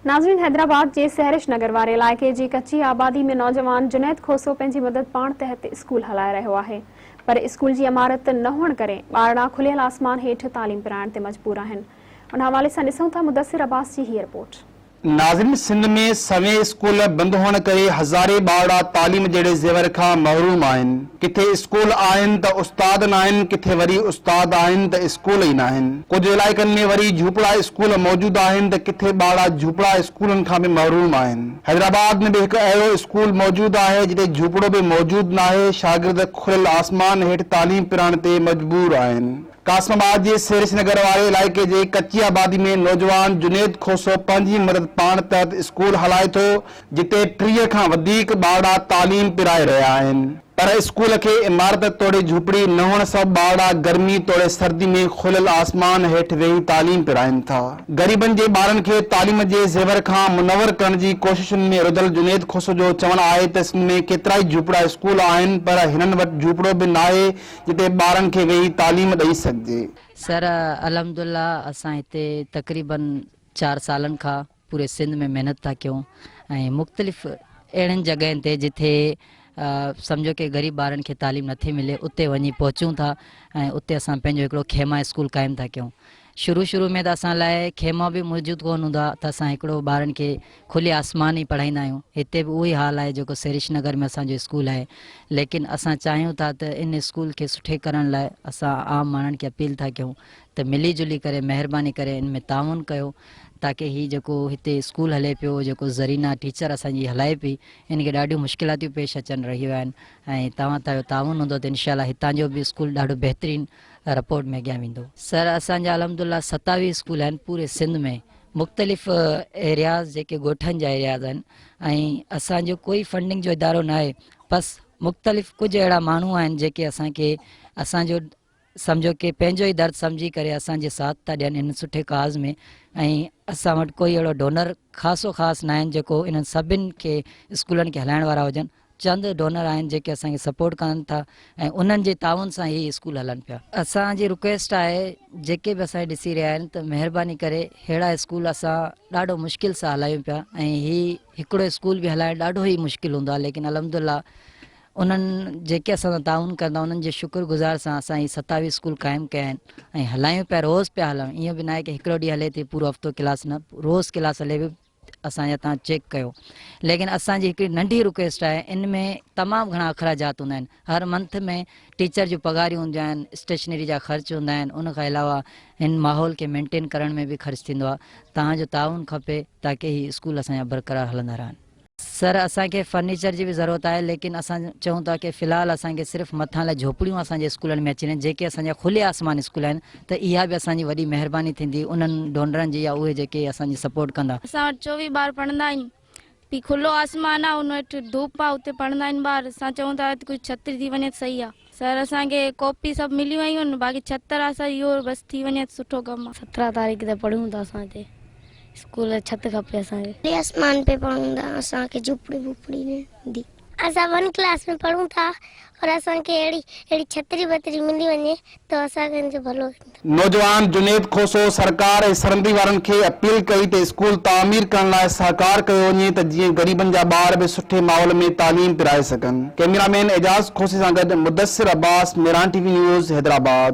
ناظرين حيدرآباد جي سحرش نگر واري علائقي جي ڪچي آبادي ۾ نوجوان جنيد کوسو پنهنجي مدد پاڻ تحت اسڪول هلائي رهيو آهي پر اسڪول جي عمارت نه هئڻ ڪري ٻارڙا کليل آسمان هيٺ تعليم پرائڻ تي مجبور آهن ان حوالي سان ڏسون ٿا مدثر عباس جي هيء رپورٽ. ناظرين سنڌ ۾ سوين اسڪول بند هئڻ ڪري هزارين ٻارڙا تعليم جهڙي زيور کان محروم آهن. ڪٿي اسڪول آهن ته استاد ناهن، ڪٿي وري استاد آهن ته اسڪول ئي ناهن. ڪجهه علائقن ۾ وري جهوپڙا اسڪول موجود آهن ته ڪٿي ٻارڙا جهوپڙا اسڪولن کان به محروم آهن. حيدرآباد ۾ به هڪ اهڙو اسڪول موجود آهي جتي جهوپڙو به موجود ناهي، شاگرد کليل آسمان هيٺ تعليم پرائڻ تي مجبور آهن. قاسم آباد جي سيرش نگر واري علائقي جي ڪچي آبادي ۾ نوجوان جنيد کوسو پنهنجي مدد پاڻ تحت اسڪول هلائي ٿو جتي 30 کان وڌيڪ ٻارڙا تعليم پرائي رهيا آهن پر اسڪول کي عمارت توڙي جهوپڙي نه هئڻ سبب ٻارڙا گرمي توڙي سردي ۾ کليل آسمان هيٺ ويهي تعليم پرائين ٿا. غريبن جي ٻارن کي تعليم جي زيور کان منور ڪرڻ جي ڪوششن ۾ رڌل جنيد کوسو جو چوڻ آهي ته سنڌ ۾ ڪيترائي جهوپڙا اسڪول آهن پر هنن وٽ جهوپڙو به ناهي جتي ٻارن کي ويهي تعليم ڏئي سگهجي. سر الحمدالله اسان هتي تقريبن چار سالن کان پوري سنڌ ۾ محنت ٿا ڪيون ۽ مختلف اهڙين جڳهين تي جتي سمجهو ڪي غريب ٻارن کي تعليم نٿي ملي اتي وڃي پهچون ٿا ۽ اتي اسان پنهنجو هڪڙو خيما اسڪول قائم ٿا ڪيون شروع شروع ۾ ته اسان لاء خيما به موجود ڪون هوندا ته اسان هڪڙو ٻارن کي کلي آسمان ئي پڙهائيندا آهيون هتي به اهو ئي حال آهي جيڪو سيرش نگر ۾ اسان جو اسڪول آهي ليڪن اسان چاهيون ٿا ته ان اسڪول کي سٺي ڪرڻ لاء اسان عام ماڻهن کي اپيل ٿا ڪيون ته ملي جلي ڪري مهرباني ڪري ان ۾ تعاون ڪيو تاڪه هي جيڪو هتي اسڪول هلي پيو جيڪو زرينا ٽيچر اسان جي هلائي پئي ان کي ڏاڍيون مشڪلاتيون پيش اچن رهيون آهن ۽ توهان جو تعاون هوندو ته انشاء الله هتان جو به اسڪول ڏاڍو بهترين رپورٽ ۾ اڳيان ويندو. سر اسان جا الحمدلله 27 اسڪول آهن پوري سنڌ ۾ مختلف ايرياز جيڪي ڳوٺن جا ايرياز آهن ۽ اسان جو ڪوئي فنڊنگ جو ادارو ناهي بس مختلف ڪجهه اهڙا ماڻهو آهن جيڪي اسان کي اسان جو سمجهو ڪي پنهنجو ئي درد سمجهي ڪري اسان جي ساٿ ٿا ڏين ان سٺي ڪاز ۾ ۽ اسان وٽ ڪوئي اهڙو ڊونر خاصو خاص ناهن جيڪو انهن سڀن کي اسڪولن کي هلائڻ وارا هجن چند ڊونر آهن جيڪي اسان کي سپورٽ ڪن ٿا ۽ انهن جي تعاون سان هي اسڪول هلن پيا. اسان جي رڪويسٽ آهي جيڪي به اسان کي ڏسي رهيا آهن ته مهرباني ڪري ههڙا اسڪول اسان ڏاڍو مشڪل سان هلايون پيا ۽ هي هڪڙو اسڪول به هلائڻ ڏاڍو ئي مشڪل هوندو آهي ليڪن الحمدلله انهن جيڪي اسان سان تعاون ڪندا انهن جي شڪر گذار سان اسان هي 27 اسڪول قائم ڪيا آهن ۽ هلايون پيا روز پيا هلايون ائين به ناهي ڪي هڪڙو ڏينهن هلي ٿي پورو هفتو ڪلاس نه روز ڪلاس هلي پئي اسان جا تان چيڪ ڪيو ليڪن اسان جي هڪڙي ننڍي رڪويسٽ آهي ان ۾ تمام گهڻا اخراجات هوندا آهن هر منٿ ۾ ٽيچر جون پگهاريون هونديون آهن اسٽيشنري جا خرچ هوندا آهن ان کان علاوه هن ماحول کي مينٽين ڪرڻ ۾ به خرچ ٿيندو آهي توهان جو تعاون کپي تاڪه هي اسڪول اسان جا برقرار هلندا رهن. سر اسان کي فرنيچر جي به ضرورت آهي ليڪن اسان چئون ٿا ڪي في الحال اسان کي صرف مٿان لاء جهوپڙيون اسان جي اسڪولن ۾ اچي وڃن جيڪي اسان جا کلي آسمان اسڪول آهن ته اها به اسان جي وڏي مهرباني ٿيندي انهن ڊونرن جي يا اهي جيڪي اسان جي سپورٽ ڪندا. اسان وٽ 24 ٻار پڙهندا آهن پي کلو آسمان آ ان هيٺ ڌوپ آ اتي پڙهندا آهن ٻار اسان چئون ٿا ته ڪجهه ڇتري ٿي وڃي ته صحيح آ سر اسان کي ڪاپي سڀ ملي ويون آهن باقي ڇتر آ سر اهو بس ٿي وڃي ته سٺو ڪم آ. 17 تاريخ ته پڙهون ٿا اسان هتي اسڪول ڇت کپي اسان کي. کلي آسمان پي پڙهون ٿا اسان کي جهوپڙي ٻوپڙي نه ايندي. اسان ون ڪلاس ۾ پڙهون ٿا اور اسان کي اهڙي اهڙي ڇتري ٻتري ملي وڃي ته اسان کي جو ڀلو ٿيندو. نوجوان جنيد کوسو سرڪار ۽ سرندي وارن کي اپيل ڪئي ته اسڪول تعمير ڪرڻ لاء سهڪار ڪيو وڃي ته جيئن غريبن جا ٻار به سٺي ماحول ۾ تعليم پرائي سگهن. ڪئميرا مين اعجاز کوسي سان گڏ Mudassir Abbas, Mehran T V news, Hyderabad.